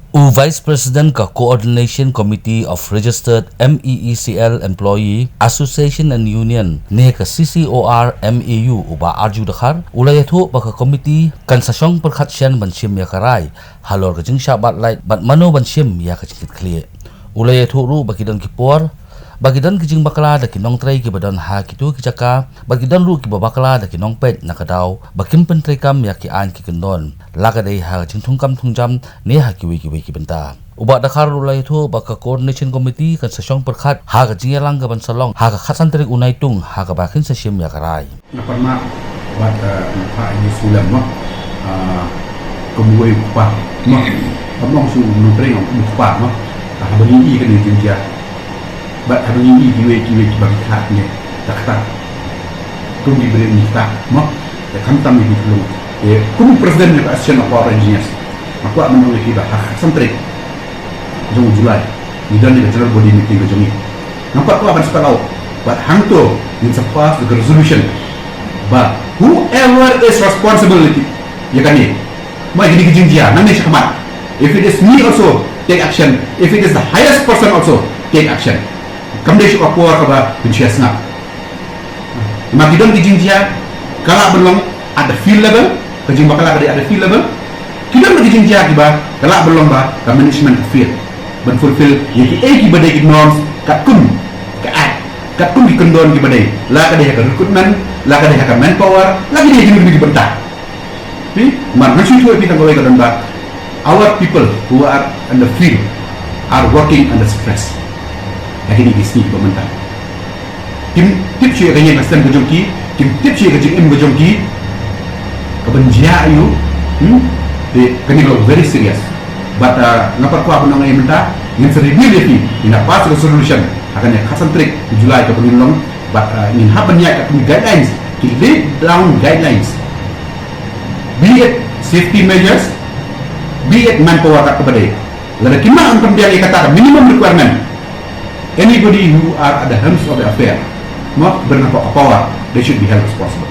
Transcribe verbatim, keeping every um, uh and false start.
U Vice President ka Coordination Committee of Registered M E E C L Employee Association and Union ne ka C C O R M E U, u Bah Arju Dkhar, u la ïathuh ba ka komiti kan sa shong pyrkhat shen ban shim ïa ka rai halor ka jingshah bat lait bad mano ban shim ïa ka jingkitkhlieh. U la ïathuh ruh ba ki don ki por, ba ki don ki jingbakla da ki nongtrei kiba don ha kito ki jaka, ba ki don ruh kiba bakla da ki nongpeit na ka daw ba kim pyntreikam ïa ki aiñ ki kyndon, la ka dei ha ka jingthungkam thungjam ne ha kiwei kiwei ki bynta. U Bah Dkhar ruh u la ïathuh ba ka Coordination Committee kan sa shong pyrkhat ha ka jingïalang kaban sa long ha ka khatsan tarik u Naitung ha kaba kin sa shim ïa ka rai. Nga pan ma, bad, eh, nga phah ïa u Sulem ma. Ah, kum uwei u kpa ma. Kam long shu u nongtrei, u kpa ma. Ah, haba ngi ïohi kane ka jingjia. Bad haba ngi ïohi kiwei kiwei kiba ki khah ne. Te kata. Kum ki briew ngi kata ma. Te khamtam ngi ki long. Te kum u president jong ka Association of Power Engineers, nga kwah ban ong ïa phi ba ha ka khatsan tarik jong u July, ngi don ïa ka general body meeting ka jong ngi. Ngam pat kwah ban spell out, but hangto ngin sa pass the resolution ba whoever is responsible ïa kane, ma ïa kine ki jingjia nangne shakhmat, if it is me also, take action. If it is the highest person also, take action. Kam dei shuh ka por kaba pynshai sngap. Ma ki don ki jingjia ka lah ban long at the field level, ka jingbakla ka dei at the field level. Ki don ki jingjia kiba ka lah ban long ba ka management ka fail ban fulfill ïa kiei kiba dei ki norms katkum ka act, katkum ki kyndon kiba dei, la ka dei ha ka recruitment, la ka dei ha ka manpower, la ka dei ha ki bynta. Phi, mar ngan shu ïathuh ïa phi tang kawei ka don ba, our people who are in the field are working under stress. Ha kine ki sngi ba mynta kim tip shuh ïa ka ïing ka sem ka jong ki, kim tip shuh ïa ka jingim ka jong ki. Ka ban jia aïu, hmm? Te kane ka long very serious. But, uh, nga pat kwah ban ong ïa mynta, ngin sa reveal ïa phi, ngin da pass ka resolution ha kane ka khatsan tarik u July kaba ngin long. But, uh, ngin hap ban ïaid katkum ki guidelines, ki laid down guidelines. Be it safety measures, be it manpower, kat kaba dei. Lada kim lah ban pynbiang ïa kata ka minimum requirement, anybody who are at the helms of the affair, ma, bad hapoh ka power, they should be held responsible.